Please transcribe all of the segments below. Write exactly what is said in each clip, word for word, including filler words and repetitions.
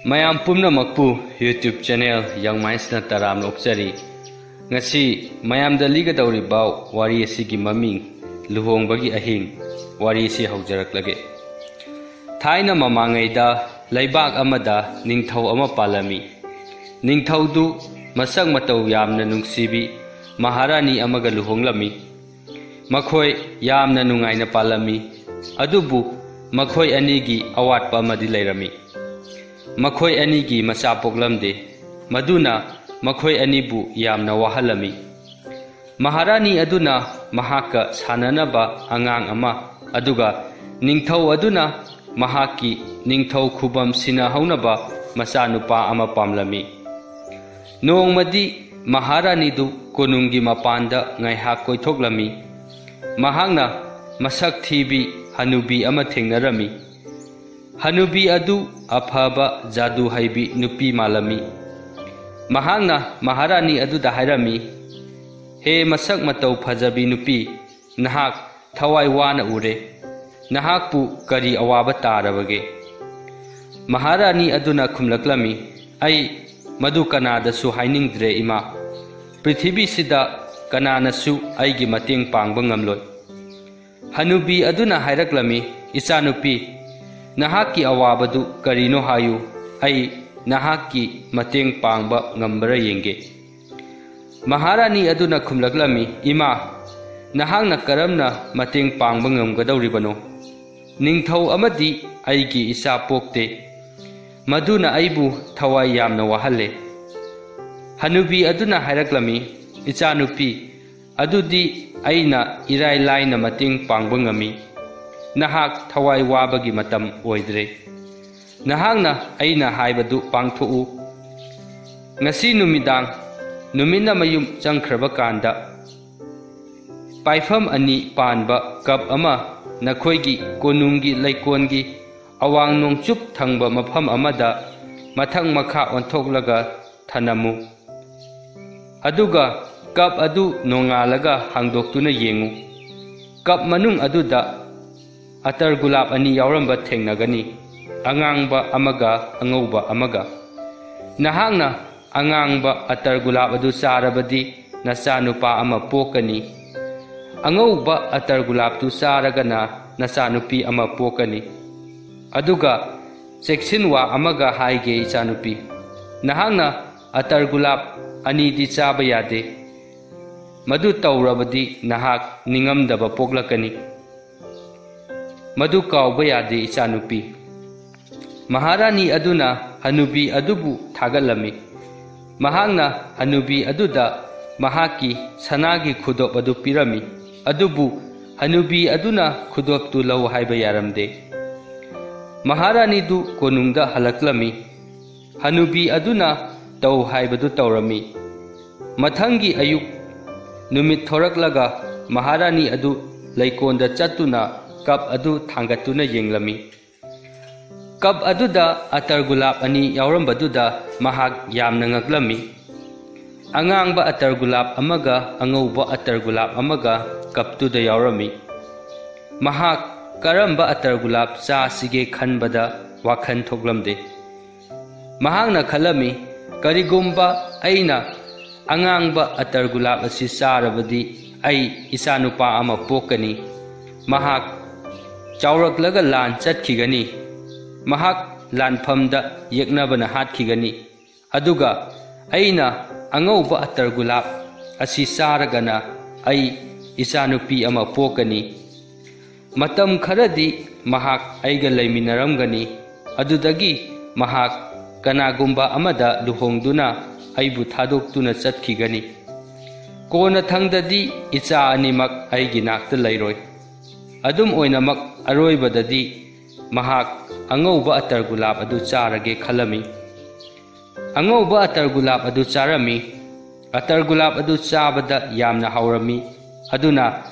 ꯃꯌꯥꯝ ꯄꯨꯝꯅꯃꯛꯄꯨ YouTube channel Young Mindsꯅ ꯇꯔꯥꯝꯅ ꯑꯣꯛꯆꯔꯤ꯫ ꯉꯁꯤ ꯃꯌꯥꯝꯗ ꯂꯤꯒꯗꯧꯔꯤꯕ ꯋꯥꯔꯤ ꯑꯁꯤꯒꯤ ꯃꯃꯤꯡ ꯂꯨꯍꯣꯡꯕꯒꯤ ꯑꯍꯤꯡ꯫ ꯋꯥꯔꯤ ꯑꯁꯤ ꯍꯧꯖꯔꯛꯂꯒꯦ꯫ ꯊꯥꯏꯅ ꯃꯃꯥꯡꯉꯩꯗ ꯂꯩꯕꯥꯛ ꯑꯃꯗ ꯅꯤꯡꯊꯧ ꯑꯃ ꯄꯥꯜꯂꯝꯃꯤ꯫ ꯅꯤꯡꯊꯧꯗꯨ ꯃꯁꯛ ꯃꯇꯧ ꯌꯥꯝꯅ ꯅꯨꯡꯁꯤꯕꯤ ꯃꯍꯥꯔꯥꯅꯤ ꯑꯃꯒ ꯂꯨꯍꯣꯡꯂꯝꯃꯤ꯫ ꯃꯈꯣꯏ ꯌꯥꯝꯅ ꯅꯨꯡꯉꯥꯏꯅ ꯄꯥꯜꯂꯝꯃꯤ꯫ ꯑꯗꯨꯕꯨ ꯃꯈꯣꯏ ꯑꯅꯤꯒꯤ ꯑꯋꯥꯠꯄ ꯑꯃꯗꯤ ꯂꯩꯔꯝꯃꯤ꯫ ꯃꯈꯣꯏ ꯑꯅꯤꯒꯤ ꯃꯆꯥ ꯄꯣꯛꯂꯝꯗꯦ꯫ ꯃꯗꯨꯅ ꯃꯈꯣꯏ ꯑꯅꯤꯕꯨ ꯌꯥꯝꯅ ꯋꯥꯍꯜꯂꯝꯃꯤ꯫ ꯃꯍꯥꯔꯥꯅꯤ ꯑꯗꯨꯅ ꯃꯍꯥꯛꯀ ꯁꯥꯟꯅꯅꯕ ꯑꯉꯥꯡ ꯑꯃ, ꯑꯗꯨꯒ ꯅꯤꯡꯊꯧ ꯑꯗꯨꯅ ꯃꯍꯥꯛꯀꯤ ꯅꯤꯡꯊꯧ ꯈꯨꯕꯝ ꯁꯤꯟꯅꯍꯧꯅꯕ ꯃꯆꯥꯅꯨꯄꯥ ꯑꯃ ꯄꯥꯝꯂꯝꯃꯤ꯫ ꯅꯣꯡꯃꯗꯤ ꯃꯍꯥꯔꯥꯅꯤꯗꯨ ꯀꯣꯅꯨꯡꯒꯤ ꯃꯄꯥꯟꯗ ꯉꯥꯏꯍꯥꯛ ꯀꯣꯏꯊꯣꯛꯂꯝꯃꯤ꯫ ꯃꯍꯥꯛꯅ ꯃꯁꯛ ꯊꯤꯕꯤ ꯍꯅꯨꯕꯤ ꯑꯃ ꯊꯦꯡꯅꯔꯝꯃꯤ꯫ ꯍꯅꯨꯕꯤ ꯑꯗꯨ ꯑꯐꯕ ꯖꯥꯗꯨ ꯍꯩꯕꯤ ꯅꯨꯄꯤ ꯃꯥꯜꯂꯝꯃꯤ꯫ ꯃꯍꯥꯛꯅ ꯃꯍꯥꯔꯥꯅꯤ ꯑꯗꯨꯗ ꯍꯥꯏꯔꯝꯃꯤ, "ꯍꯦ ꯃꯁꯛ ꯃꯇꯧ ꯐꯖꯕꯤ ꯅꯨꯄꯤ, ꯅꯍꯥꯛ ꯊꯋꯥꯏ ꯋꯥꯅ ꯎꯔꯦ꯫ ꯅꯍꯥꯛꯄꯨ ꯀꯔꯤ ꯑꯋꯥꯕ ꯇꯥꯔꯕꯒꯦ?" ꯃꯍꯥꯔꯥꯅꯤ ꯑꯗꯨꯅ ꯈꯨꯝꯂꯛꯂꯝꯃꯤ, "ꯑꯩ ꯃꯗꯨ ꯀꯅꯥꯗꯁꯨ ꯍꯥꯏꯅꯤꯡꯗ꯭ꯔꯦ ꯏꯃꯥ꯫ ꯄ꯭ꯔꯤꯊꯤꯕꯤꯁꯤꯗ ꯀꯅꯥꯅꯁꯨ ꯑꯩꯒꯤ ꯃꯇꯦꯡ ꯄꯥꯡꯕ ꯉꯝꯂꯣꯏ꯫" ꯍꯅꯨꯕꯤ ꯑꯗꯨꯅ ꯍꯥꯏꯔꯛꯂꯝꯃꯤ, "ꯏꯆꯥꯅꯨꯄꯤ, ꯅꯍꯥꯛꯀꯤ ꯑꯋꯥꯕꯗꯨ ꯀꯔꯤꯅꯣ ꯍꯥꯏꯌꯨ, ꯑꯩ ꯅꯍꯥꯛꯀꯤ ꯃꯇꯦꯡ ꯄꯥꯡꯕ ꯉꯝꯕꯔꯥ ꯌꯦꯡꯒꯦ꯫" ꯃꯍꯥꯔꯥꯅꯤ ꯑꯗꯨꯅ ꯈꯨꯝꯂꯛꯂꯝꯃꯤ, "ꯏꯃꯥ, ꯅꯍꯥꯛꯅ ꯀꯔꯝꯅ ꯃꯇꯦꯡ ꯄꯥꯡꯕ ꯉꯝꯒꯗꯧꯔꯤꯕꯅꯣ? ꯅꯤꯡꯊꯧ ꯑꯃꯗꯤ ꯑꯩꯒꯤ ꯏꯆꯥ ꯄꯣꯛꯇꯦ꯫ ꯃꯗꯨꯅ ꯑꯩꯕꯨ ꯊꯋꯥꯏ ꯌꯥꯝꯅ ꯋꯥꯍꯜꯂꯦ꯫" ꯍꯅꯨꯕꯤ ꯑꯗꯨꯅ ꯍꯥꯏꯔꯛꯂꯝꯃꯤ, "ꯏꯆꯥꯅꯨꯄꯤ, ꯑꯗꯨꯗꯤ ꯑꯩꯅ ꯏꯔꯥꯏ ꯂꯥꯏꯅ ꯃꯇꯦꯡ ꯄꯥꯡꯕ ꯉꯝꯃꯤ꯫ ꯅꯍꯥꯛ ꯊꯋꯥꯏ ꯋꯥꯕꯒꯤ ꯃꯇꯝ ꯑꯣꯏꯗ꯭ꯔꯦ꯫ ꯅꯍꯥꯛꯅ ꯑꯩꯅ ꯍꯥꯏꯕꯗꯨ ꯄꯥꯡꯊꯣꯛꯎ꯫ ꯉꯁꯤ ꯅꯨꯃꯤꯗꯥꯡ ꯅꯨꯃꯤꯠꯅ ꯃꯌꯨꯝ ꯆꯪꯈ꯭ꯔꯕ ꯀꯥꯟꯗ, ꯄꯥꯏꯐꯝ ꯑꯅꯤ ꯄꯥꯟꯕ ꯀꯞ ꯑꯃ ꯅꯈꯣꯏꯒꯤ ꯀꯣꯅꯨꯡꯒꯤ ꯂꯩꯀꯣꯟꯒꯤ ꯑꯋꯥꯡ ꯅꯣꯡꯆꯨꯞ ꯊꯪꯕ ꯃꯐꯝ ꯑꯃꯗ ꯃꯊꯛ ꯃꯈꯥ ꯑꯣꯟꯊꯣꯛꯂꯒ ꯊꯅꯝꯃꯨ꯫ ꯑꯗꯨꯒ ꯀꯞ ꯑꯗꯨ ꯅꯣꯡꯉꯥꯜꯂꯒ ꯍꯥꯡꯗꯣꯛꯇꯨꯅ ꯌꯦꯡꯉꯨ꯫ ꯀꯞ ꯃꯅꯨꯡ ꯑꯗꯨꯗ ꯑꯇꯔ ꯒꯨꯂꯥꯞ ꯑꯅꯤ ꯌꯥꯎꯔꯝꯕ ꯊꯦꯡꯅꯒꯅꯤ꯫ ꯑꯉꯥꯡꯕ ꯑꯃꯒ ꯑꯉꯧꯕ ꯑꯃꯒ꯫ ꯅꯍꯥꯛꯅ ꯑꯉꯥꯡꯕ ꯑꯇꯔ ꯒꯨꯂꯥꯞ ꯑꯗꯨ ꯆꯥꯔꯕꯗꯤ ꯅꯆꯥꯅꯨꯄꯥ ꯑꯃ ꯄꯣꯛꯀꯅꯤ꯫ ꯑꯉꯧꯕ ꯑꯇꯔ ꯒꯨꯂꯥꯞꯇꯨ ꯆꯥꯔꯒꯅ ꯅꯆꯥꯅꯨꯄꯤ ꯑꯃ ꯄꯣꯛꯀꯅꯤ꯫ ꯑꯗꯨꯒ ꯆꯦꯛꯁꯤꯟꯋꯥ ꯑꯃꯒ ꯍꯥꯏꯒꯦ ꯏꯆꯥꯅꯨꯄꯤ, ꯅꯍꯥꯛꯅ ꯑꯇꯔ ꯒꯨꯂꯥꯞ ꯑꯅꯤꯗꯤ ꯆꯥꯕ ꯌꯥꯗꯦ꯫ ꯃꯗꯨ ꯇꯧꯔꯕꯗꯤ ꯅꯍꯥꯛ ꯅꯤꯡꯉꯝꯗꯕ ꯄꯣꯛꯂꯛꯀꯅꯤ꯫ ꯃꯗꯨ ꯀꯥꯎꯕ ꯌꯥꯗꯦ ꯏꯆꯥꯅꯨꯄꯤ꯫ ꯃꯍꯥꯔꯥꯅꯤ ꯑꯗꯨꯅ ꯍꯅꯨꯕꯤ ꯑꯗꯨꯕꯨ ꯊꯥꯒꯠꯂꯝꯃꯤ꯫ ꯃꯍꯥꯛꯅ ꯍꯅꯨꯕꯤ ꯑꯗꯨꯗ ꯃꯍꯥꯛꯀꯤ ꯁꯅꯥꯒꯤ ꯈꯨꯗꯣꯞ ꯑꯗꯨ ꯄꯤꯔꯝꯃꯤ꯫ ꯑꯗꯨꯕꯨ ꯍꯅꯨꯕꯤ ꯑꯗꯨꯅ ꯈꯨꯗꯣꯞꯇꯨ ꯂꯧ ꯍꯥꯏꯕ ꯌꯥꯔꯝꯗꯦ꯫ ꯃꯍꯥꯔꯥꯅꯤꯗꯨ ꯀꯣꯅꯨꯡꯗ ꯍꯜꯂꯛꯂꯝꯃꯤ꯫ ꯍꯅꯨꯕꯤ ꯑꯗꯨꯅ ꯇꯧ ꯍꯥꯏꯕꯗꯨ ꯇꯧꯔꯝꯃꯤ꯫ ꯃꯊꯪꯒꯤ ꯑꯌꯨꯛ ꯅꯨꯃꯤꯠ ꯊꯣꯔꯛꯂꯒ ꯃꯍꯥꯔꯥꯅꯤ ꯑꯗꯨ ꯂꯩꯀꯣꯟꯗ ꯆꯠꯇꯨꯅ ꯀꯞ ꯑꯗꯨ ꯊꯥꯡꯒꯠꯇꯨꯅ ꯌꯦꯡꯂꯝꯃꯤ꯫ ꯀꯞ ꯑꯗꯨꯗ ꯑꯇꯔ ꯒꯨꯂꯥꯞ ꯑꯅꯤ ꯌꯥꯎꯔꯝꯕꯗꯨꯗ ꯃꯍꯥꯛ ꯌꯥꯝꯅ ꯉꯛꯂꯝꯃꯤ꯫ ꯑꯉꯥꯡꯕ ꯑꯇꯔ ꯒꯨꯂꯥꯞ ꯑꯃꯒ ꯑꯉꯧꯕ ꯑꯇꯔ ꯒꯨꯂꯥꯞ ꯑꯃꯒ ꯀꯞꯇꯨꯗ ꯌꯥꯎꯔꯝꯃꯤ꯫ ꯃꯍꯥꯛ ꯀꯔꯝꯕ ꯑꯇꯔ ꯒꯨꯂꯥꯞ ꯆꯥꯁꯤꯒꯦ ꯈꯟꯕꯗ ꯋꯥꯈꯜ ꯊꯣꯛꯂꯝꯗꯦ꯫ ꯃꯍꯥꯛꯅ ꯈꯜꯂꯝꯃꯤ, "ꯀꯔꯤꯒꯨꯝꯕ ꯑꯩꯅ ꯑꯉꯥꯡꯕ ꯑꯇꯔ ꯒꯨꯂꯥꯞ ꯑꯁꯤ ꯆꯥꯔꯕꯗꯤ ꯑꯩ ꯏꯆꯥꯅꯨꯄꯥ ꯑꯃ ꯄꯣꯛꯀꯅꯤ꯫ ꯃꯍꯥꯛ ꯆꯥꯎꯔꯛꯂꯒ ꯂꯥꯟ ꯆꯠꯈꯤꯒꯅꯤ꯫ ꯃꯍꯥꯛ ꯂꯥꯟꯐꯝꯗ ꯌꯦꯛꯅꯕꯅ ꯍꯥꯠꯈꯤꯒꯅꯤ꯫ ꯑꯗꯨꯒ ꯑꯩꯅ ꯑꯉꯧꯕ ꯑꯇꯔ ꯒꯨꯂꯥꯞ ꯑꯁꯤ ꯆꯥꯔꯒꯅ ꯑꯩ ꯏꯆꯥꯅꯨꯄꯤ ꯑꯃ ꯄꯣꯛꯀꯅꯤ꯫ ꯃꯇꯝ ꯈꯔꯗꯤ ꯃꯍꯥꯛ ꯑꯩꯒ ꯂꯩꯃꯤꯟꯅꯔꯝꯒꯅꯤ꯫ ꯑꯗꯨꯗꯒꯤ ꯃꯍꯥꯛ ꯀꯅꯥꯒꯨꯝꯕ ꯑꯃꯗ ꯂꯨꯍꯣꯡꯗꯨꯅ ꯑꯩꯕꯨ ꯊꯥꯗꯣꯛꯇꯨꯅ ꯆꯠꯈꯤꯒꯅꯤ꯫ ꯀꯣꯟꯅꯊꯪꯗꯗꯤ ꯏꯆꯥ ꯑꯅꯤꯃꯛ ꯑꯩꯒꯤ ꯅꯥꯛꯇ ꯂꯩꯔꯣꯏ꯫ ꯑꯗꯨꯝ ꯑꯣꯏꯅꯃꯛ ꯑꯔꯣꯏꯕꯗꯗꯤ ꯃꯍꯥꯛ ꯑꯉꯧꯕ ꯑꯇꯔ ꯒꯨꯂꯥꯞ ꯑꯗꯨ ꯆꯥꯔꯒꯦ ꯈꯜꯂꯝꯃꯤ꯫ ꯑꯉꯧꯕ ꯑꯇꯔ ꯒꯨꯂꯥꯞ ꯑꯗꯨ ꯆꯥꯔꯝꯃꯤ꯫ ꯑꯇꯔ ꯒꯨꯂꯥꯞ ꯑꯗꯨ ꯆꯥꯕꯗ ꯌꯥꯝꯅ ꯍꯥꯎꯔꯝꯃꯤ꯫ ꯑꯗꯨꯅ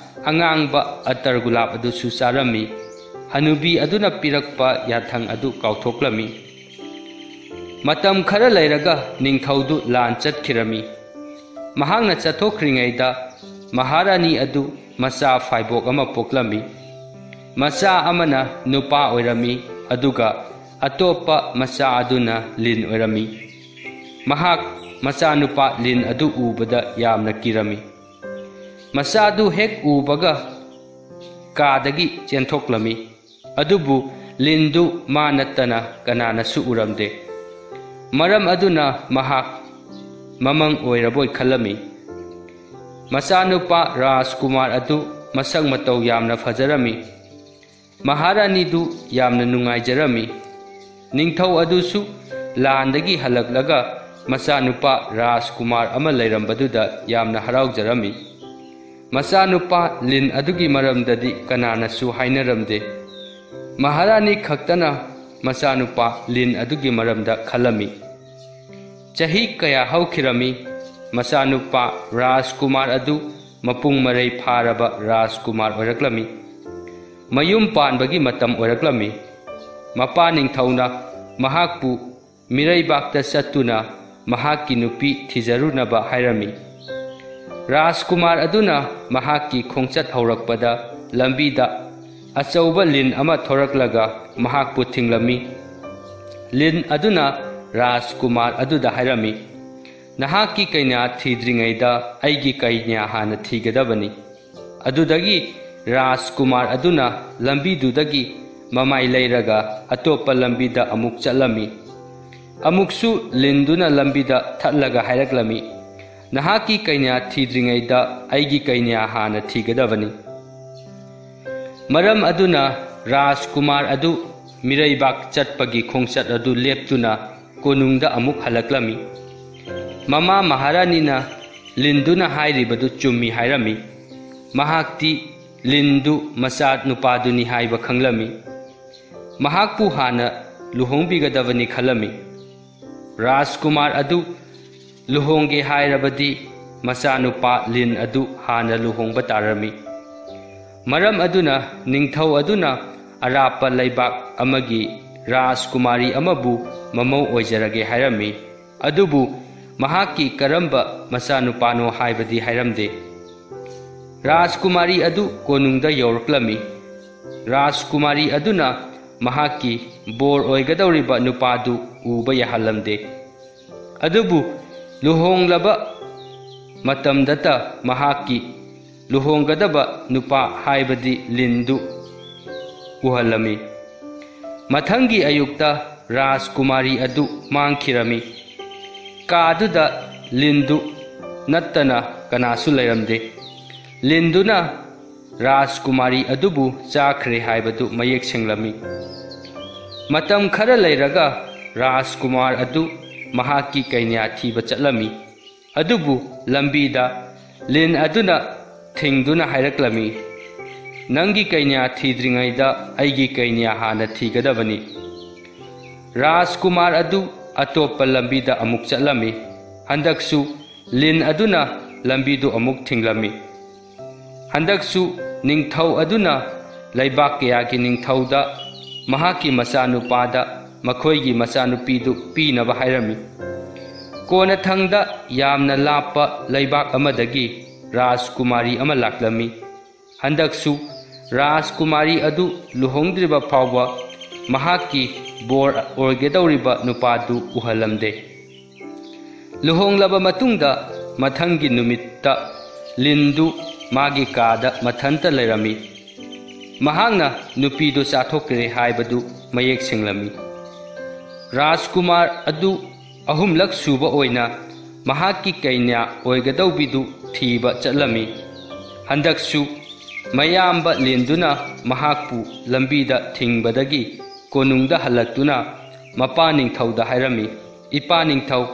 ꯑꯉꯥꯡꯕ ꯑꯇꯔ ꯒꯨꯂꯥꯞ ꯑꯗꯨꯁꯨ ꯆꯥꯔꯝꯃꯤ꯫ ꯍꯅꯨꯕꯤ ꯑꯗꯨꯅ ꯄꯤꯔꯛꯄ ꯌꯥꯊꯪ ꯑꯗꯨ ꯀꯥꯎꯊꯣꯛꯂꯝꯃꯤ꯫ ꯃꯇꯝ ꯈꯔ ꯂꯩꯔꯒ ꯅꯤꯡꯊꯧꯗꯨ ꯂꯥꯟ ꯆꯠꯈꯤꯔꯝꯃꯤ꯫ ꯃꯍꯥꯛꯅ ꯆꯠꯊꯣꯛꯈ꯭ꯔꯤꯉꯩꯗ ꯃꯍꯥꯔꯥꯅꯤ ꯑꯗꯨ ꯃꯆꯥ ꯐꯥꯏꯕꯣꯛ ꯑꯃ ꯄꯣꯛꯂꯝꯃꯤ꯫ ꯃꯆꯥ ꯑꯃꯅ ꯅꯨꯄꯥ ꯑꯣꯏꯔꯝꯃꯤ, ꯑꯗꯨꯒ ꯑꯇꯣꯞꯄ ꯃꯆꯥ ꯑꯗꯨꯅ ꯂꯤꯟ ꯑꯣꯏꯔꯝꯃꯤ꯫ ꯃꯍꯥꯛ ꯃꯆꯥꯅꯨꯄꯥ ꯂꯤꯟ ꯑꯗꯨ ꯎꯕꯗ ꯌꯥꯝꯅ ꯀꯤꯔꯝꯃꯤ꯫ ꯃꯆꯥꯗꯨ ꯍꯦꯛ ꯎꯕꯒ ꯀꯥꯗꯒꯤ ꯆꯦꯟꯊꯣꯛꯂꯝꯃꯤ꯫ ꯑꯗꯨꯕꯨ ꯂꯤꯟꯗꯨ ꯃꯥ ꯅꯠꯇꯅ ꯀꯅꯥꯅꯁꯨ ꯎꯔꯝꯗꯦ꯫ ꯃꯔꯝ ꯑꯗꯨꯅ ꯃꯍꯥꯛ ꯃꯃꯪ ꯑꯣꯏꯔꯕꯣꯏ ꯈꯜꯂꯝꯃꯤ꯫ ꯃꯆꯥꯅꯨꯄꯥ ꯔꯥꯖꯀꯨꯃꯥꯔ ꯑꯗꯨ ꯃꯁꯛ ꯃꯇꯧ ꯌꯥꯝꯅ ꯐꯖꯔꯝꯃꯤ꯫ ꯃꯍꯥꯔꯥꯅꯤꯗꯨ ꯌꯥꯝꯅ ꯅꯨꯡꯉꯥꯏꯖꯔꯝꯃꯤ꯫ ꯅꯤꯡꯊꯧ ꯑꯗꯨꯁꯨ ꯂꯥꯟꯗꯒꯤ ꯍꯜꯂꯛꯂꯒ ꯃꯆꯥꯅꯨꯄꯥ ꯔꯥꯖꯀꯨꯃꯥꯔ ꯑꯃ ꯂꯩꯔꯝꯕꯗꯨꯗ ꯌꯥꯝꯅ ꯍꯔꯥꯎꯖꯔꯝꯃꯤ꯫ ꯃꯆꯥꯅꯨꯄꯥ ꯂꯤꯟ ꯑꯗꯨꯒꯤ ꯃꯔꯝꯗꯗꯤ ꯀꯅꯥꯅꯁꯨ ꯍꯥꯏꯅꯔꯝꯗꯦ꯫ ꯃꯍꯥꯔꯥꯅꯤ ꯈꯛꯇꯅ ꯃꯆꯥꯅꯨꯄꯥ ꯂꯤꯟ ꯑꯗꯨꯒꯤ ꯃꯔꯝꯗ ꯈꯜꯂꯝꯃꯤ꯫ ꯆꯍꯤ ꯀꯌꯥ ꯍꯧꯈꯤꯔꯝꯃꯤ꯫ ꯃꯆꯥꯅꯨꯄꯥ ꯔꯥꯖꯀꯨꯃꯥꯔ ꯑꯗꯨ ꯃꯄꯨꯡ ꯃꯔꯩ ꯐꯥꯔꯕ ꯔꯥꯖꯀꯨꯃꯥꯔ ꯑꯣꯏꯔꯛꯂꯝꯃꯤ꯫ ꯃꯌꯨꯝ ꯄꯥꯟꯕꯒꯤ ꯃꯇꯝ ꯑꯣꯏꯔꯛꯂꯝꯃꯤ꯫ ꯃꯄꯥ ꯅꯤꯡꯊꯧꯅ ꯃꯍꯥꯛꯄꯨ ꯃꯤꯔꯩꯕꯥꯛꯇ ꯆꯠꯇꯨꯅ ꯃꯍꯥꯛꯀꯤ ꯅꯨꯄꯤ ꯊꯤꯖꯔꯨꯅꯕ ꯍꯥꯏꯔꯝꯃꯤ꯫ ꯔꯥꯖꯀꯨꯃꯥꯔ ꯑꯗꯨꯅ ꯃꯍꯥꯛꯀꯤ ꯈꯣꯡꯆꯠ ꯍꯧꯔꯛꯄꯗ ꯂꯝꯕꯤꯗ ꯑꯆꯧꯕ ꯂꯤꯟ ꯑꯃ ꯊꯣꯔꯛꯂꯒ ꯃꯍꯥꯛꯄꯨ ꯊꯤꯡꯂꯝꯃꯤ꯫ ꯂꯤꯟ ꯑꯗꯨꯅ ꯔꯥꯖꯀꯨꯃꯥꯔ ꯑꯗꯨꯗ ꯍꯥꯏꯔꯝꯃꯤ, "ꯅꯍꯥꯛꯀꯤ ꯀꯩꯅꯥ ꯊꯤꯗ꯭ꯔꯤꯉꯩꯗ ꯑꯩꯒꯤ ꯀꯩꯅꯥ ꯍꯥꯟꯅ ꯊꯤꯒꯗꯕꯅꯤ"꯫ ꯑꯗꯨꯗꯒꯤ ꯔꯥꯖꯀꯨꯃꯥꯔ ꯑꯗꯨꯅ ꯂꯝꯕꯤꯗꯨꯗꯒꯤ ꯃꯃꯥꯏ ꯂꯩꯔꯒ ꯑꯇꯣꯞꯄ ꯂꯝꯕꯤꯗ ꯑꯃꯨꯛ ꯆꯠꯂꯝꯃꯤ꯫ ꯑꯃꯨꯛꯁꯨ ꯂꯤꯟꯗꯨꯅ ꯂꯝꯕꯤꯗ ꯊꯠꯂꯒ ꯍꯥꯏꯔꯛꯂꯝꯃꯤ, "ꯅꯍꯥꯛꯀꯤ ꯀꯩꯅꯥ ꯊꯤꯗ꯭ꯔꯤꯉꯩꯗ ꯑꯩꯒꯤ ꯀꯩꯅꯥ ꯍꯥꯟꯅ ꯊꯤꯒꯗꯕꯅꯤ"꯫ ꯃꯔꯝ ꯑꯗꯨꯅ ꯔꯥꯖꯀꯨꯃꯥꯔ ꯑꯗꯨ ꯃꯤꯔꯩꯕꯥꯛ ꯆꯠꯄꯒꯤ ꯈꯣꯡꯆꯠ ꯑꯗꯨ ꯂꯦꯞꯇꯨꯅ ꯀꯣꯅꯨꯡꯗ ꯑꯃꯨꯛ ꯍꯜꯂꯛꯂꯝꯃꯤ꯫ ꯃꯃꯥ ꯃꯍꯥꯔꯥꯅꯤꯅ ꯂꯤꯟꯗꯨꯅ ꯍꯥꯏꯔꯤꯕꯗꯨ ꯆꯨꯝꯃꯤ ꯍꯥꯏꯔꯝꯃꯤ꯫ ꯃꯍꯥꯛꯇꯤ ꯂꯤꯟꯗꯨ ꯃꯆꯥ ꯅꯨꯄꯥꯗꯨꯅꯤ ꯍꯥꯏꯕ ꯈꯪꯂꯝꯃꯤ꯫ ꯃꯍꯥꯛꯄꯨ ꯍꯥꯟꯅ ꯂꯨꯍꯣꯡꯕꯤꯒꯗꯕꯅꯤ ꯈꯜꯂꯝꯃꯤ꯫ ꯔꯥꯖꯀꯨꯃꯥꯔ ꯑꯗꯨ ꯂꯨꯍꯣꯡꯒꯦ ꯍꯥꯏꯔꯕꯗꯤ ꯃꯆꯥꯅꯨꯄꯥ ꯂꯤꯟ ꯑꯗꯨ ꯍꯥꯟꯅ ꯂꯨꯍꯣꯡꯕ ꯇꯥꯔꯝꯃꯤ꯫ ꯃꯔꯝ ꯑꯗꯨꯅ ꯅꯤꯡꯊꯧ ꯑꯗꯨꯅ ꯑꯔꯥꯞꯄ ꯂꯩꯕꯥꯛ ꯑꯃꯒꯤ ꯔꯥꯖꯀꯨꯃꯥꯔꯤ ꯑꯃꯕꯨ ꯃꯃꯧ ꯑꯣꯏꯖꯔꯒꯦ ꯍꯥꯏꯔꯝꯃꯤ꯫ ꯑꯗꯨꯕꯨ ꯃꯍꯥꯛꯀꯤ ꯀꯔꯝꯕ ꯃꯆꯥꯅꯨꯄꯥꯅꯣ ꯍꯥꯏꯕꯗꯤ ꯍꯥꯏꯔꯝꯗꯦ꯫ ꯔꯥꯖꯀꯨꯃꯥꯔꯤ ꯑꯗꯨ ꯀꯣꯅꯨꯡꯗ ꯌꯧꯔꯛꯂꯝꯃꯤ꯫ ꯔꯥꯖꯀꯨꯃꯥꯔꯤ ꯑꯗꯨꯅ ꯃꯍꯥꯛꯀꯤ ꯕꯣꯔ ꯑꯣꯏꯒꯗꯧꯔꯤꯕ ꯅꯨꯄꯥꯗꯨ ꯎꯕ ꯌꯥꯍꯜꯂꯝꯗꯦ꯫ ꯑꯗꯨꯕꯨ ꯂꯨꯍꯣꯡꯂꯕ ꯃꯇꯝꯗꯇ ꯃꯍꯥꯛꯀꯤ ꯂꯨꯍꯣꯡꯒꯗꯕ ꯅꯨꯄꯥ, ꯍꯥꯏꯕꯗꯤ ꯂꯤꯟꯗꯨ ꯎꯍꯜꯂꯝꯃꯤ꯫ ꯃꯊꯪꯒꯤ ꯑꯌꯨꯛꯇ ꯔꯥꯖꯀꯨꯃꯥꯔꯤ ꯑꯗꯨ ꯃꯥꯡꯈꯤꯔꯝꯃꯤ꯫ ꯀꯥꯗꯨꯗ ꯂꯤꯟꯗꯨ ꯅꯠꯇꯅ ꯀꯅꯥꯁꯨ ꯂꯩꯔꯝꯗꯦ꯫ ꯂꯤꯟꯗꯨꯅ ꯔꯥꯖꯀꯨꯃꯥꯔꯤ ꯑꯗꯨꯕꯨ ꯆꯥꯈ꯭ꯔꯦ ꯍꯥꯏꯕꯗꯨ ꯃꯌꯦꯛ ꯁꯦꯡꯂꯝꯃꯤ꯫ ꯃꯇꯝ ꯈꯔ ꯂꯩꯔꯒ ꯔꯥꯖꯀꯨꯃꯥꯔ ꯑꯗꯨ ꯃꯍꯥꯛꯀꯤ ꯀꯩꯅ꯭ꯌꯥ ꯊꯤꯕ ꯆꯠꯂꯝꯃꯤ꯫ ꯑꯗꯨꯕꯨ ꯂꯝꯕꯤꯗ ꯂꯤꯟ ꯑꯗꯨꯅ ꯊꯤꯡꯗꯨꯅ ꯍꯥꯏꯔꯛꯂꯝꯃꯤ, "ꯅꯪꯒꯤ ꯀꯩꯅ꯭ꯌꯥ ꯊꯤꯗ꯭ꯔꯤꯉꯩꯗ ꯑꯩꯒꯤ ꯀꯩꯅ꯭ꯌꯥ ꯍꯥꯟꯅ ꯊꯤꯒꯗꯕꯅꯤ"꯫ ꯔꯥꯖꯀꯨꯃꯥꯔ ꯑꯗꯨ ꯑꯇꯣꯞꯄ ꯂꯝꯕꯤꯗ ꯑꯃꯨꯛ ꯆꯠꯂꯝꯃꯤ꯫ ꯍꯟꯗꯛꯁꯨ ꯂꯤꯟ ꯑꯗꯨꯅ ꯂꯝꯕꯤꯗꯨ ꯑꯃꯨꯛ ꯊꯤꯡꯂꯝꯃꯤ꯫ ꯍꯟꯗꯛꯁꯨ ꯅꯤꯡꯊꯧ ꯑꯗꯨꯅ ꯂꯩꯕꯥꯛ ꯀꯌꯥꯒꯤ ꯅꯤꯡꯊꯧꯗ ꯃꯍꯥꯛꯀꯤ ꯃꯆꯥꯅꯨꯄꯥꯗ ꯃꯈꯣꯏꯒꯤ ꯃꯆꯥꯅꯨꯄꯤꯗꯨ ꯄꯤꯅꯕ ꯍꯥꯏꯔꯝꯃꯤ꯫ ꯀꯣꯟꯅꯊꯪꯗ ꯌꯥꯝꯅ ꯂꯥꯞꯄ ꯂꯩꯕꯥꯛ ꯑꯃꯗꯒꯤ ꯔꯥꯖꯀꯨꯃꯥꯔꯤ ꯑꯃ ꯂꯥꯛꯂꯝꯃꯤ꯫ ꯍꯟꯗꯛꯁꯨ ꯔꯥꯖꯀꯨꯃꯥꯔꯤ ꯑꯗꯨ ꯂꯨꯍꯣꯡꯗ꯭ꯔꯤꯕ ꯐꯥꯎꯕ ꯃꯍꯥꯛꯀꯤ ꯕꯣꯔ ꯑꯣꯏꯒꯗꯧꯔꯤꯕ ꯅꯨꯄꯥꯗꯨ ꯎꯍꯜꯂꯝꯗꯦ꯫ ꯂꯨꯍꯣꯡꯂꯕ ꯃꯇꯨꯡꯗ ꯃꯊꯪꯒꯤ ꯅꯨꯃꯤꯠꯇ ꯂꯤꯟꯗꯨ ꯃꯥꯒꯤ ꯀꯥꯗ ꯃꯊꯟꯇ ꯂꯩꯔꯝꯃꯤ꯫ ꯃꯍꯥꯛꯅ ꯅꯨꯄꯤꯗꯨ ꯆꯥꯊꯣꯛꯈ꯭ꯔꯦ ꯍꯥꯏꯕꯗꯨ ꯃꯌꯦꯛ ꯁꯦꯡꯂꯝꯃꯤ꯫ ꯔꯥꯖꯀꯨꯃꯥꯔ ꯑꯗꯨ ꯑꯍꯨꯝꯂꯛ ꯁꯨꯕ ꯑꯣꯏꯅ ꯃꯍꯥꯛꯀꯤ ꯀꯩꯅ꯭ꯌꯥ ꯑꯣꯏꯒꯗꯧꯕꯤꯗꯨ ꯊꯤꯕ ꯆꯠꯂꯝꯃꯤ꯫ ꯍꯟꯗꯛꯁꯨ ꯃꯌꯥꯝꯕ ꯂꯤꯟꯗꯨꯅ ꯃꯍꯥꯛꯄꯨ ꯂꯝꯕꯤꯗ ꯊꯤꯡꯕꯗꯒꯤ ꯀꯣꯅꯨꯡꯗ ꯍꯜꯂꯛꯇꯨꯅ ꯃꯄꯥ ꯅꯤꯡꯊꯧꯗ ꯍꯥꯏꯔꯝꯃꯤ, "ꯏꯄꯥ ꯅꯤꯡꯊꯧ,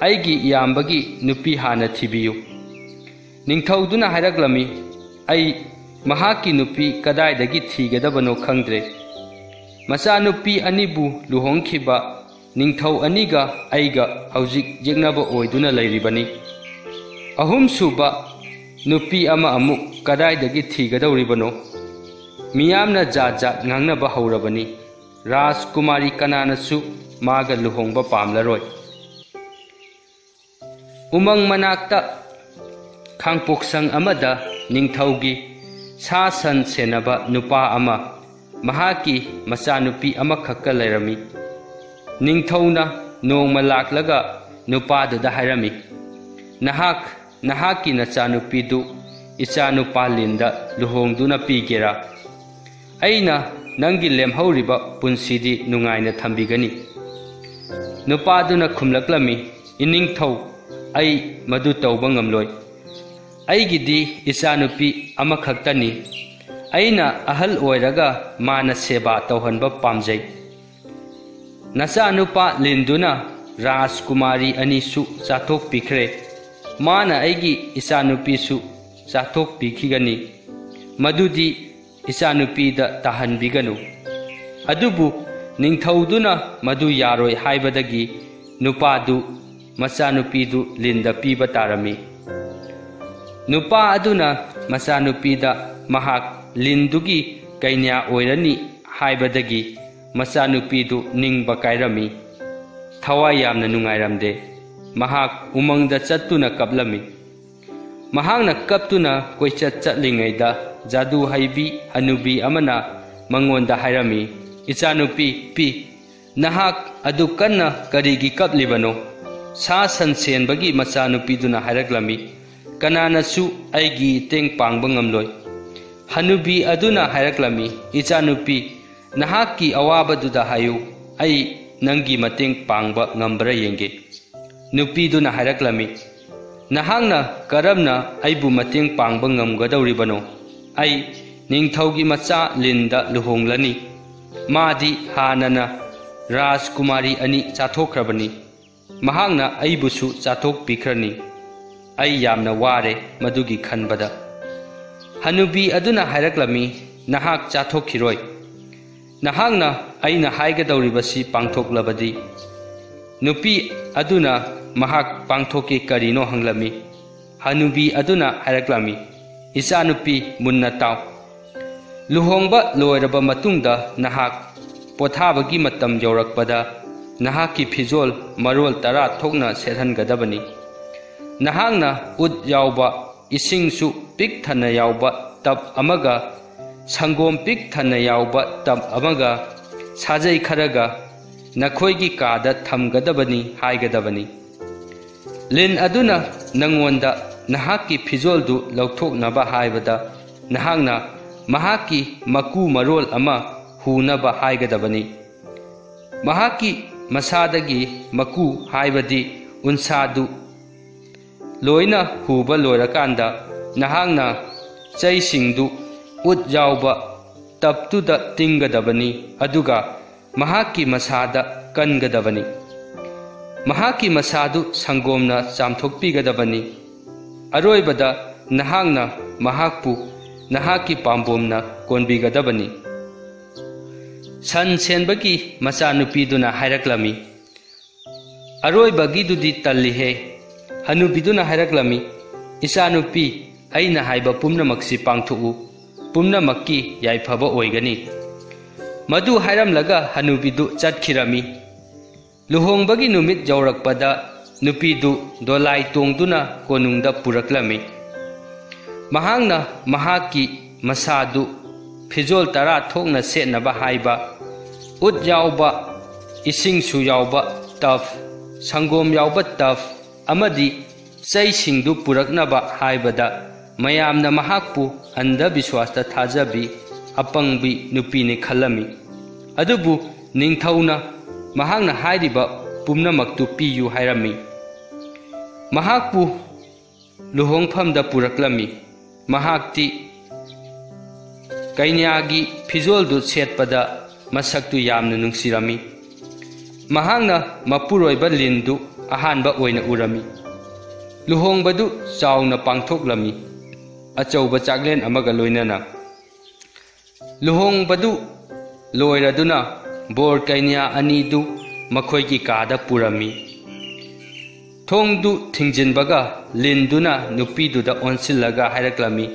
ꯑꯩꯒꯤ ꯏꯌꯥꯝꯕꯒꯤ ꯅꯨꯄꯤ ꯍꯥꯟꯅ ꯊꯤꯕꯤꯌꯨ"꯫ ꯅꯤꯡꯊꯧꯗꯨꯅ ꯍꯥꯏꯔꯛꯂꯝꯃꯤ, "ꯑꯩ ꯃꯍꯥꯛꯀꯤ ꯅꯨꯄꯤ ꯀꯗꯥꯏꯗꯒꯤ ꯊꯤꯒꯗꯕꯅꯣ ꯈꯪꯗ꯭ꯔꯦ꯫ ꯃꯆꯥꯅꯨꯄꯤ ꯑꯅꯤꯕꯨ ꯂꯨꯍꯣꯡꯈꯤꯕ ꯅꯤꯡꯊꯧ ꯑꯅꯤꯒ ꯑꯩꯒ ꯍꯧꯖꯤꯛ ꯌꯦꯛꯅꯕ ꯑꯣꯏꯗꯨꯅ ꯂꯩꯔꯤꯕꯅꯤ꯫ ꯑꯍꯨꯝꯁꯨꯕ ꯅꯨꯄꯤ ꯑꯃ ꯑꯃꯨꯛ ꯀꯗꯥꯏꯗꯒꯤ ꯊꯤꯒꯗꯧꯔꯤꯕꯅꯣ? ꯃꯤꯌꯥꯝꯅ ꯖꯥꯠ ꯖꯥꯠ ꯉꯥꯡꯅꯕ ꯍꯧꯔꯕꯅꯤ꯫ ꯔꯥꯖꯀꯨꯃꯥꯔꯤ ꯀꯅꯥꯅꯁꯨ ꯃꯥꯒ ꯂꯨꯍꯣꯡꯕ ꯄꯥꯝꯂꯔꯣꯏ"꯫ ꯎꯃꯪ ꯃꯅꯥꯛꯇ ꯈꯥꯡꯄꯣꯛꯁꯪ ꯑꯃꯗ ꯅꯤꯡꯊꯧꯒꯤ ꯁꯥ ꯁꯟ ꯁꯦꯟꯅꯕ ꯅꯨꯄꯥ ꯑꯃ ꯃꯍꯥꯛꯀꯤ ꯃꯆꯥꯅꯨꯄꯤ ꯑꯃꯈꯛꯀ ꯂꯩꯔꯝꯃꯤ꯫ ꯅꯤꯡꯊꯧꯅ ꯅꯣꯡꯃ ꯂꯥꯛꯂꯒ ꯅꯨꯄꯥꯗꯨꯗ ꯍꯥꯏꯔꯝꯃꯤ, "ꯅꯍꯥꯛ ꯅꯍꯥꯛꯀꯤ ꯅꯆꯥꯅꯨꯄꯤꯗꯨ ꯏꯆꯥꯅꯨꯄꯥ ꯂꯤꯟꯗ ꯂꯨꯍꯣꯡꯗꯨꯅ ꯄꯤꯒꯦꯔꯥ? ꯑꯩꯅ ꯅꯪꯒꯤ ꯂꯦꯝꯍꯧꯔꯤꯕ ꯄꯨꯟꯁꯤꯗꯤ ꯅꯨꯡꯉꯥꯏꯅ ꯊꯝꯕꯤꯒꯅꯤ꯫" ꯅꯨꯄꯥꯗꯨꯅ ꯈꯨꯝꯂꯛꯂꯝꯃꯤ, "ꯏꯅꯤꯡꯊꯧ, ꯑꯩ ꯃꯗꯨ ꯇꯧꯕ ꯉꯝꯂꯣꯏ꯫ ꯑꯩꯒꯤꯗꯤ ꯏꯆꯥꯅꯨꯄꯤ ꯑꯃꯈꯛꯇꯅꯤ꯫ ꯑꯩꯅ ꯑꯍꯜ ꯑꯣꯏꯔꯒ ꯃꯥꯅ ꯁꯦꯕꯥ ꯇꯧꯍꯟꯕ ꯄꯥꯝꯖꯩ꯫ ꯅꯆꯥꯅꯨꯄꯥ ꯂꯤꯟꯗꯨꯅ ꯔꯥꯖꯀꯨꯃꯥꯔꯤ ꯑꯅꯤꯁꯨ ꯆꯥꯊꯣꯛꯄꯤꯈ꯭ꯔꯦ꯫ ꯃꯥꯅ ꯑꯩꯒꯤ ꯏꯆꯥꯅꯨꯄꯤꯁꯨ ꯆꯥꯊꯣꯛꯄꯤꯈꯤꯒꯅꯤ꯫ ꯃꯗꯨꯗꯤ ꯏꯆꯥꯅꯨꯄꯤꯗ ꯇꯥꯍꯟꯕꯤꯒꯅꯨ꯫" ꯑꯗꯨꯕꯨ ꯅꯤꯡꯊꯧꯗꯨꯅ ꯃꯗꯨ ꯌꯥꯔꯣꯏ ꯍꯥꯏꯕꯗꯒꯤ ꯅꯨꯄꯥꯗꯨ ꯃꯆꯥꯅꯨꯄꯤꯗꯨ ꯂꯤꯟꯗ ꯄꯤꯕ ꯇꯥꯔꯝꯃꯤ꯫ ꯅꯨꯄꯥ ꯑꯗꯨꯅ ꯃꯆꯥꯅꯨꯄꯤꯗ ꯃꯍꯥꯛ ꯂꯤꯟꯗꯨꯒꯤ ꯀꯩꯅ꯭ꯌꯥ ꯑꯣꯏꯔꯅꯤ ꯍꯥꯏꯕꯗꯒꯤ ꯃꯆꯥꯅꯨꯄꯤꯗꯨ ꯅꯤꯡꯕ ꯀꯥꯏꯔꯝꯃꯤ꯫ ꯊꯋꯥꯏ ꯌꯥꯝꯅ ꯅꯨꯡꯉꯥꯏꯔꯝꯗꯦ꯫ ꯃꯍꯥꯛ ꯎꯃꯪꯗ ꯆꯠꯇꯨꯅ ꯀꯞꯂꯝꯃꯤ꯫ ꯃꯍꯥꯛꯅ ꯀꯞꯇꯨꯅ ꯀꯣꯏꯆꯠ ꯆꯠꯂꯤꯉꯩꯗ ꯖꯥꯗꯨ ꯍꯩꯕꯤ ꯍꯅꯨꯕꯤ ꯑꯃꯅ ꯃꯉꯣꯟꯗ ꯍꯥꯏꯔꯝꯃꯤ, "ꯏꯆꯥꯅꯨꯄꯤ, ꯄꯤ, ꯅꯍꯥꯛ ꯑꯗꯨ ꯀꯟꯅ ꯀꯔꯤꯒꯤ ꯀꯞꯂꯤꯕꯅꯣ?" ꯁꯥ ꯁꯟ ꯁꯦꯟꯕꯒꯤ ꯃꯆꯥꯅꯨꯄꯤꯗꯨꯅ ꯍꯥꯏꯔꯛꯂꯝꯃꯤ, "ꯀꯅꯥꯅꯁꯨ ꯑꯩꯒꯤ ꯃꯇꯦꯡ ꯄꯥꯡꯕ ꯉꯝꯂꯣꯏ꯫" ꯍꯅꯨꯕꯤ ꯑꯗꯨꯅ ꯍꯥꯏꯔꯛꯂꯝꯃꯤ, "ꯏꯆꯥꯅꯨꯄꯤ, ꯅꯍꯥꯛꯀꯤ ꯑꯋꯥꯕꯗꯨꯗ ꯍꯥꯏꯌꯨ, ꯑꯩ ꯅꯪꯒꯤ ꯃꯇꯦꯡ ꯄꯥꯡꯕ ꯉꯝꯕ꯭ꯔꯥ ꯌꯦꯡꯒꯦ꯫" ꯅꯨꯄꯤꯗꯨꯅ ꯍꯥꯏꯔꯛꯂꯝꯃꯤ, "ꯅꯍꯥꯛꯅ ꯀꯔꯝꯅ ꯑꯩꯕꯨ ꯃꯇꯦꯡ ꯄꯥꯡꯕ ꯉꯝꯒꯗꯧꯔꯤꯕꯅꯣ? ꯑꯩ ꯅꯤꯡꯊꯧꯒꯤ ꯃꯆꯥ ꯂꯤꯟꯗ ꯂꯨꯍꯣꯡꯂꯅꯤ꯫ ꯃꯥꯗꯤ ꯍꯥꯟꯅꯅ ꯔꯥꯖꯀꯨꯃꯥꯔꯤ ꯑꯅꯤ ꯆꯥꯊꯣꯛꯈ꯭ꯔꯕꯅꯤ꯫ ꯃꯍꯥꯛꯅ ꯑꯩꯕꯨꯁꯨ ꯆꯥꯊꯣꯛꯄꯤꯈ꯭ꯔꯅꯤ꯫ ꯑꯩ ꯌꯥꯝꯅ ꯋꯥꯔꯦ ꯃꯗꯨꯒꯤ ꯈꯟꯕꯗ꯫" ꯍꯅꯨꯕꯤ ꯑꯗꯨꯅ ꯍꯥꯏꯔꯛꯂꯝꯃꯤ, "ꯅꯍꯥꯛ ꯆꯥꯊꯣꯛꯈꯤꯔꯣꯏ꯫ ꯅꯍꯥꯛꯅ ꯑꯩꯅ ꯍꯥꯏꯒꯗꯧꯔꯤꯕꯁꯤ ꯄꯥꯡꯊꯣꯛꯂꯕꯗꯤ꯫" ꯅꯨꯄꯤ ꯑꯗꯨꯅ ꯃꯍꯥꯛ ꯄꯥꯡꯊꯣꯛꯀꯦ ꯀꯔꯤꯅꯣ ꯍꯪꯂꯝꯃꯤ꯫ ꯍꯅꯨꯕꯤ ꯑꯗꯨꯅ ꯍꯥꯏꯔꯛꯂꯝꯃꯤ, "ꯏꯆꯥꯅꯨꯄꯤ, ꯃꯨꯟꯅ ꯇꯥꯎ꯫ ꯂꯨꯍꯣꯡꯕ ꯂꯣꯏꯔꯕ ꯃꯇꯨꯡꯗ ꯅꯍꯥꯛ ꯄꯣꯊꯥꯕꯒꯤ ꯃꯇꯝ ꯌꯧꯔꯛꯄꯗ ꯅꯍꯥꯛꯀꯤ ꯐꯤꯖꯣꯜ ꯃꯔꯣꯜ ꯇꯔꯥ ꯊꯣꯛꯅ ꯁꯦꯠꯍꯟꯒꯗꯕꯅꯤ꯫ ꯅꯍꯥꯛꯅ ꯎꯠ ꯌꯥꯎꯕ, ꯏꯁꯤꯡꯁꯨ ꯄꯤꯛ ꯊꯟꯅ ꯌꯥꯎꯕ ꯇꯞ ꯑꯃꯒ ꯁꯪꯒꯣꯝ ꯄꯤꯛ ꯊꯟꯅ ꯌꯥꯎꯕ ꯇꯕ ꯑꯃꯒ ꯁꯥꯖꯩ ꯈꯔꯒ ꯅꯈꯣꯏꯒꯤ ꯀꯥꯗ ꯊꯝꯒꯗꯕꯅꯤ ꯍꯥꯏꯒꯗꯕꯅꯤ꯫ ꯂꯤꯟ ꯑꯗꯨꯅ ꯅꯉꯣꯟꯗ ꯅꯍꯥꯛꯀꯤ ꯐꯤꯖꯣꯜꯗꯨ ꯂꯧꯊꯣꯛꯅꯕ ꯍꯥꯏꯕꯗ, ꯅꯍꯥꯛꯅ ꯃꯍꯥꯛꯀꯤ ꯃꯀꯨ ꯃꯔꯣꯜ ꯑꯃ ꯍꯨꯅꯕ ꯍꯥꯏꯒꯗꯕꯅꯤ꯫ ꯃꯍꯥꯛꯀꯤ ꯃꯁꯥꯗꯒꯤ ꯃꯀꯨ, ꯍꯥꯏꯕꯗꯤ ꯎꯟꯁꯥꯗꯨ, ꯂꯣꯏꯅ ꯍꯨꯕ ꯂꯣꯏꯔꯀꯥꯟꯗ, ꯅꯍꯥꯛꯅ ꯆꯩꯁꯤꯡꯗꯨ ꯎꯠ ꯌꯥꯎꯕ ꯇꯞꯇꯨꯗ ꯇꯤꯡꯒꯗꯕꯅꯤ, ꯑꯗꯨꯒ ꯃꯍꯥꯛꯀꯤ ꯃꯁꯥꯗ ꯀꯟꯒꯗꯕꯅꯤ꯫ ꯃꯍꯥꯛꯀꯤ ꯃꯁꯥꯗꯨ ꯁꯪꯒꯣꯝꯅ ꯆꯥꯝꯊꯣꯛꯄꯤꯒꯗꯕꯅꯤ꯫ ꯑꯔꯣꯏꯕꯗ, ꯅꯍꯥꯛꯅ ꯃꯍꯥꯛꯄꯨ ꯅꯍꯥꯛꯀꯤ ꯄꯥꯝꯕꯣꯝꯅ ꯀꯣꯟꯕꯤꯒꯗꯕꯅꯤ꯫ ꯁꯟ ꯁꯦꯟꯕꯒꯤ ꯃꯆꯥꯅꯨꯄꯤꯗꯨꯅ ꯍꯥꯏꯔꯛꯂꯝꯃꯤ, "ꯑꯔꯣꯏꯕꯒꯤꯗꯨꯗꯤ ꯇꯜꯂꯤꯍꯦ꯫" ꯍꯅꯨꯕꯤꯗꯨꯅ ꯍꯥꯏꯔꯛꯂꯝꯃꯤ, "ꯏꯆꯥꯅꯨꯄꯤ, ꯑꯩꯅ ꯍꯥꯏꯕ ꯄꯨꯝꯅꯃꯛꯁꯤ ꯄꯥꯡꯊꯣꯛꯎ, ꯄꯨꯝꯅꯃꯛꯀꯤ ꯌꯥꯏꯐꯕ ꯑꯣꯏꯒꯅꯤ꯫" ꯃꯗꯨ ꯍꯥꯏꯔꯝꯂꯒ ꯍꯅꯨꯕꯤꯗꯨ ꯆꯠꯈꯤꯔꯝꯃꯤ꯫ ꯂꯨꯍꯣꯡꯕꯒꯤ ꯅꯨꯃꯤꯠ ꯌꯧꯔꯛꯄꯗ, ꯅꯨꯄꯤꯗꯨ ꯗꯣꯂꯥꯏ ꯇꯣꯡꯗꯨꯅ ꯀꯣꯅꯨꯡꯗ ꯄꯨꯔꯛꯂꯝꯃꯤ꯫ ꯃꯍꯥꯛꯅ ꯃꯍꯥꯛꯀꯤ ꯃꯁꯥꯗꯨ ꯐꯤꯖꯣꯜ ꯇꯔꯥ ꯊꯣꯛꯅ ꯁꯦꯠꯅꯕ ꯍꯥꯏꯕ, ꯎꯠ ꯌꯥꯎꯕ, ꯏꯁꯤꯡꯁꯨ ꯌꯥꯎꯕ ꯇꯞ, ꯁꯪꯒꯣꯝ ꯌꯥꯎꯕ ꯇꯞ ꯑꯃꯗꯤ ꯆꯩꯁꯤꯡꯗꯨ ꯄꯨꯔꯛꯅꯕ ꯍꯥꯏꯕꯗ, ꯃꯌꯥꯝꯅ ꯃꯍꯥꯛꯄꯨ ꯑꯟꯙꯕꯤꯁ꯭ꯋꯥꯁꯇ ꯊꯥꯖꯕꯤ ꯑꯄꯪꯕꯤ ꯅꯨꯄꯤꯅꯤ ꯈꯜꯂꯝꯃꯤ꯫ ꯑꯗꯨꯕꯨ ꯅꯤꯡꯊꯧꯅ ꯃꯍꯥꯛꯅ ꯍꯥꯏꯔꯤꯕ ꯄꯨꯝꯅꯃꯛꯇꯨ ꯄꯤꯌꯨ ꯍꯥꯏꯔꯝꯃꯤ꯫ ꯃꯍꯥꯛꯄꯨ ꯂꯨꯍꯣꯡꯐꯝꯗ ꯄꯨꯔꯛꯂꯝꯃꯤ꯫ ꯃꯍꯥꯛꯇꯤ ꯀꯩꯅ꯭ꯌꯥꯒꯤ ꯐꯤꯖꯣꯜꯗꯨ ꯁꯦꯠꯄꯗ ꯃꯁꯛꯇꯨ ꯌꯥꯝꯅ ꯅꯨꯡꯁꯤꯔꯝꯃꯤ꯫ ꯃꯍꯥꯛꯅ ꯃꯄꯨꯔꯣꯏꯕ ꯂꯤꯟꯗꯨ ꯑꯍꯥꯟꯕ ꯑꯣꯏꯅ ꯎꯔꯝꯃꯤ꯫ ꯂꯨꯍꯣꯡꯕꯗꯨ ꯆꯥꯎꯅ ꯄꯥꯡꯊꯣꯛꯂꯝꯃꯤ, ꯑꯆꯧꯕ ꯆꯥꯛꯂꯦꯟ ꯑꯃꯒ ꯂꯣꯏꯅꯅ꯫ ꯂꯨꯍꯣꯡꯕꯗꯨ ꯂꯣꯏꯔꯗꯨꯅ ꯕꯣꯔ ꯀꯩꯅ꯭ꯌꯥ ꯑꯅꯤꯗꯨ ꯃꯈꯣꯏꯒꯤ ꯀꯥꯗ ꯄꯨꯔꯝꯃꯤ꯫ ꯊꯣꯡꯗꯨ ꯊꯤꯡꯖꯤꯟꯕꯒ ꯂꯤꯟꯗꯨꯅ ꯅꯨꯄꯤꯗꯨꯗ ꯑꯣꯟꯁꯤꯜꯂꯒ ꯍꯥꯏꯔꯛꯂꯝꯃꯤ,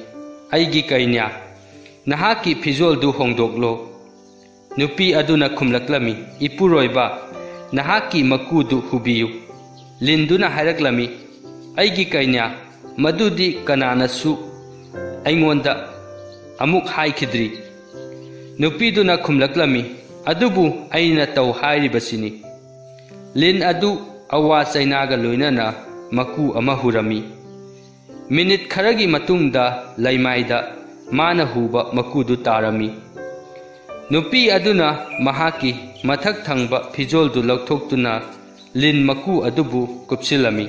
"ꯑꯩꯒꯤ ꯀꯩꯅ꯭ꯌꯥ, ꯅꯍꯥꯛꯀꯤ ꯐꯤꯖꯣꯜꯗꯨ ꯍꯣꯡꯗꯣꯛꯂꯣ꯫" ꯅꯨꯄꯤ ꯑꯗꯨꯅ ꯈꯨꯝꯂꯛꯂꯝꯃꯤ, "ꯏꯄꯨꯔꯣꯏꯕ, ꯅꯍꯥꯛꯀꯤ ꯃꯀꯨꯗꯨ ꯍꯨꯕꯤꯌꯨ꯫" ꯂꯤꯟꯗꯨꯅ ꯍꯥꯏꯔꯛꯂꯝꯃꯤ, "ꯑꯩꯒꯤ ꯀꯩꯅ꯭ꯌꯥ, ꯃꯗꯨꯗꯤ ꯀꯅꯥꯅꯁꯨ ꯑꯩꯉꯣꯟꯗ ꯑꯃꯨꯛ ꯍꯥꯏꯈꯤꯗ꯭ꯔꯤ꯫ ꯅꯨꯄꯤꯗꯨꯅ ꯈꯨꯝꯂꯛꯂꯝꯃꯤ, "ꯑꯗꯨꯕꯨ ꯑꯩꯅ ꯇꯧ ꯍꯥꯏꯔꯤꯕꯁꯤꯅꯤ꯫" ꯂꯤꯟ ꯑꯗꯨ ꯑꯋꯥ ꯆꯩꯅꯥꯒ ꯂꯣꯏꯅꯅ ꯃꯀꯨ ꯑꯃ ꯍꯨꯔꯝꯃꯤ꯫ ꯃꯤꯅꯤꯠ ꯈꯔꯒꯤ ꯃꯇꯨꯡꯗ ꯂꯩꯃꯥꯏꯗ ꯃꯥꯅ ꯍꯨꯕ ꯃꯀꯨꯗꯨ ꯇꯥꯔꯝꯃꯤ꯫ ꯅꯨꯄꯤ ꯑꯗꯨꯅ ꯃꯍꯥꯛꯀꯤ ꯃꯊꯛ ꯊꯪꯕ ꯐꯤꯖꯣꯜꯗꯨ ꯂꯧꯊꯣꯛꯇꯨꯅ ꯂꯤꯟ ꯃꯀꯨ ꯑꯗꯨꯕꯨ ꯀꯨꯞꯁꯤꯜꯂꯝꯃꯤ꯫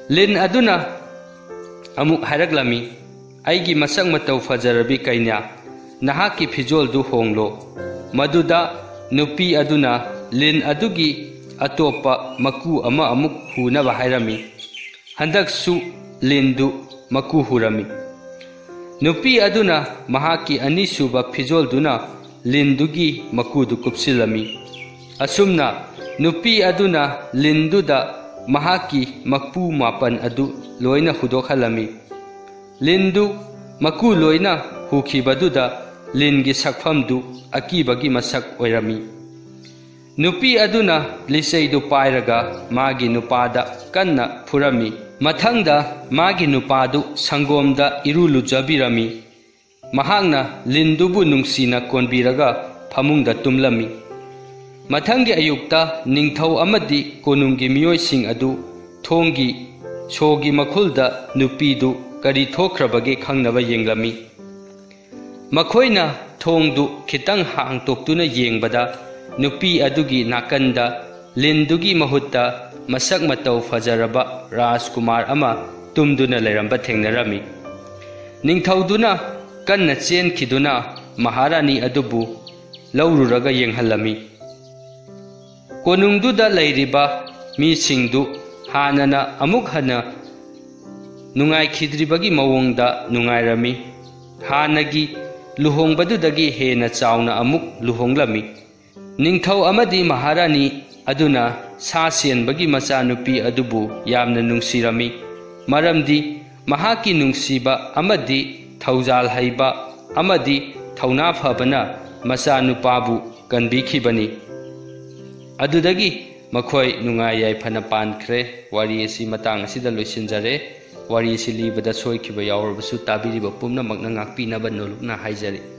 ꯂꯤꯟ ꯑꯗꯨꯅ ꯑꯃꯨꯛ ꯍꯥꯏꯔꯛꯂꯝꯃꯤ, "ꯑꯩꯒꯤ ꯃꯁꯛ ꯃꯇꯧ ꯐꯖꯔꯕꯤ ꯀꯩꯅ꯭ꯌꯥ, ꯅꯍꯥꯛꯀꯤ ꯐꯤꯖꯣꯜꯗꯨ ꯍꯣꯡꯂꯣ꯫" ꯃꯗꯨꯗ ꯅꯨꯄꯤ ꯑꯗꯨꯅ ꯂꯤꯟ ꯑꯗꯨꯒꯤ ꯑꯇꯣꯞꯄ ꯃꯀꯨ ꯑꯃ ꯑꯃꯨꯛ ꯍꯨꯅꯕ ꯍꯥꯏꯔꯝꯃꯤ꯫ ꯍꯟꯗꯛꯁꯨ ꯂꯤꯟꯗꯨ ꯃꯀꯨ ꯍꯨꯔꯝꯃꯤ꯫ ꯅꯨꯄꯤ ꯑꯗꯨꯅ ꯃꯍꯥꯛꯀꯤ ꯑꯅꯤꯁꯨꯕ ꯐꯤꯖꯣꯜꯗꯨꯅ ꯂꯤꯟꯗꯨꯒꯤ ꯃꯀꯨꯗꯨ ꯀꯨꯞꯁꯤꯜꯂꯝꯃꯤ꯫ ꯑꯁꯨꯝꯅ ꯅꯨꯄꯤ ꯑꯗꯨꯅ ꯂꯤꯟꯗꯨꯗ ꯃꯍꯥꯛꯀꯤ ꯃꯀꯨ ꯃꯥꯄꯟ ꯑꯗꯨ ꯂꯣꯏꯅ ꯍꯨꯗꯣꯛꯍꯜꯂꯝꯃꯤ꯫ ꯂꯤꯟꯗꯨ ꯃꯀꯨ ꯂꯣꯏꯅ ꯍꯨꯈꯤꯕꯗꯨꯗ ꯂꯤꯟꯒꯤ ꯁꯛꯐꯝꯗꯨ ꯑꯀꯤꯕꯒꯤ ꯃꯁꯛ ꯑꯣꯏꯔꯝꯃꯤ꯫ ꯅꯨꯄꯤ ꯑꯗꯨꯅ ꯂꯤꯆꯩꯗꯨ ꯄꯥꯏꯔꯒ ꯃꯥꯒꯤ ꯅꯨꯄꯥꯗ ꯀꯟꯅ ꯐꯨꯔꯝꯃꯤ꯫ ꯃꯊꯪꯗ ꯃꯥꯒꯤ ꯅꯨꯄꯥꯗꯨ ꯁꯪꯒꯣꯝꯗ ꯏꯔꯨ ꯂꯨꯖꯕꯤꯔꯝꯃꯤ꯫ ꯃꯍꯥꯛꯅ ꯂꯤꯟꯗꯨꯕꯨ ꯅꯨꯡꯁꯤꯅ ꯀꯣꯟꯕꯤꯔꯒ ꯐꯃꯨꯡꯗ ꯇꯨꯝꯂꯝꯃꯤ꯫ ꯃꯊꯪꯒꯤ ꯑꯌꯨꯛꯇ ꯅꯤꯡꯊꯧ ꯑꯃꯗꯤ ꯀꯣꯅꯨꯡꯒꯤ ꯃꯤꯑꯣꯏꯁꯤꯡ ꯑꯗꯨ ꯊꯣꯡꯒꯤ ꯁꯣꯒꯤ ꯃꯈꯨꯜꯗ ꯅꯨꯄꯤꯗꯨ ꯀꯔꯤ ꯊꯣꯛꯈ꯭ꯔꯕꯒꯦ ꯈꯪꯅꯕ ꯌꯦꯡꯂꯝꯃꯤ꯫ ꯃꯈꯣꯏꯅ ꯊꯣꯡꯗꯨ ꯈꯤꯇꯪ ꯍꯥꯡꯇꯣꯛꯇꯨꯅ ꯌꯦꯡꯕꯗ, ꯅꯨꯄꯤ ꯑꯗꯨꯒꯤ ꯅꯥꯀꯟꯗ ꯂꯤꯟꯗꯨꯒꯤ ꯃꯍꯨꯠꯇ ꯃꯁꯛ ꯃꯇꯧ ꯐꯖꯔꯕ ꯔꯥꯖꯀꯨꯃꯥꯔ ꯑꯃ ꯇꯨꯝꯗꯨꯅ ꯂꯩꯔꯝꯕ ꯊꯦꯡꯅꯔꯝꯃꯤ꯫ ꯅꯤꯡꯊꯧꯗꯨꯅ ꯀꯟꯅ ꯆꯦꯟꯈꯤꯗꯨꯅ ꯃꯍꯥꯔꯥꯅꯤ ꯑꯗꯨꯕꯨ ꯂꯧꯔꯨꯔꯒ ꯌꯦꯡꯍꯜꯂꯝꯃꯤ꯫ ꯀꯣꯅꯨꯡꯗꯨꯗ ꯂꯩꯔꯤꯕ ꯃꯤꯁꯤꯡꯗꯨ ꯍꯥꯟꯅꯅ ꯑꯃꯨꯛ ꯍꯟꯅ ꯅꯨꯡꯉꯥꯏꯈꯤꯗ꯭ꯔꯤꯕꯒꯤ ꯃꯑꯣꯡꯗ ꯅꯨꯡꯉꯥꯏꯔꯝꯃꯤ꯫ ꯍꯥꯟꯅꯒꯤ ꯂꯨꯍꯣꯡꯕꯗꯨꯗꯒꯤ ꯍꯦꯟꯅ ꯆꯥꯎꯅ ꯑꯃꯨꯛ ꯂꯨꯍꯣꯡꯂꯝꯃꯤ꯫ ꯅꯤꯡꯊꯧ ꯑꯃꯗꯤ ꯃꯍꯥꯔꯥꯅꯤ ꯑꯗꯨꯅ ꯁꯥ ꯁꯦꯟꯕꯒꯤ ꯃꯆꯥꯅꯨꯄꯤ ꯑꯗꯨꯕꯨ ꯌꯥꯝꯅ ꯅꯨꯡꯁꯤꯔꯝꯃꯤ, ꯃꯔꯝꯗꯤ ꯃꯍꯥꯛꯀꯤ ꯅꯨꯡꯁꯤꯕ ꯑꯃꯗꯤ ꯊꯧꯖꯥꯜ ꯍꯩꯕ ꯑꯃꯗꯤ ꯊꯧꯅꯥ ꯐꯕꯅ ꯃꯆꯥꯅꯨꯄꯥꯕꯨ ꯀꯟꯕꯤꯈꯤꯕꯅꯤ꯫ ꯑꯗꯨꯗꯒꯤ ꯃꯈꯣꯏ ꯅꯨꯡꯉꯥꯏ ꯌꯥꯏꯐꯅ ꯄꯥꯟꯈ꯭ꯔꯦ꯫ ꯋꯥꯔꯤ ꯑꯁꯤ ꯃꯇꯥꯡ ꯑꯁꯤꯗ ꯂꯣꯏꯁꯤꯟꯖꯔꯦ꯫ ꯋꯥꯔꯤ ꯑꯁꯤ ꯂꯤꯕꯗ ꯁꯣꯏꯈꯤꯕ ꯌꯥꯎꯔꯕꯁꯨ ꯇꯥꯕꯤꯔꯤꯕ ꯄꯨꯝꯅꯃꯛꯅ ꯉꯥꯛꯄꯤꯅꯕ ꯅꯣꯂꯨꯛꯅ ꯍꯥꯏꯖꯔꯤ꯫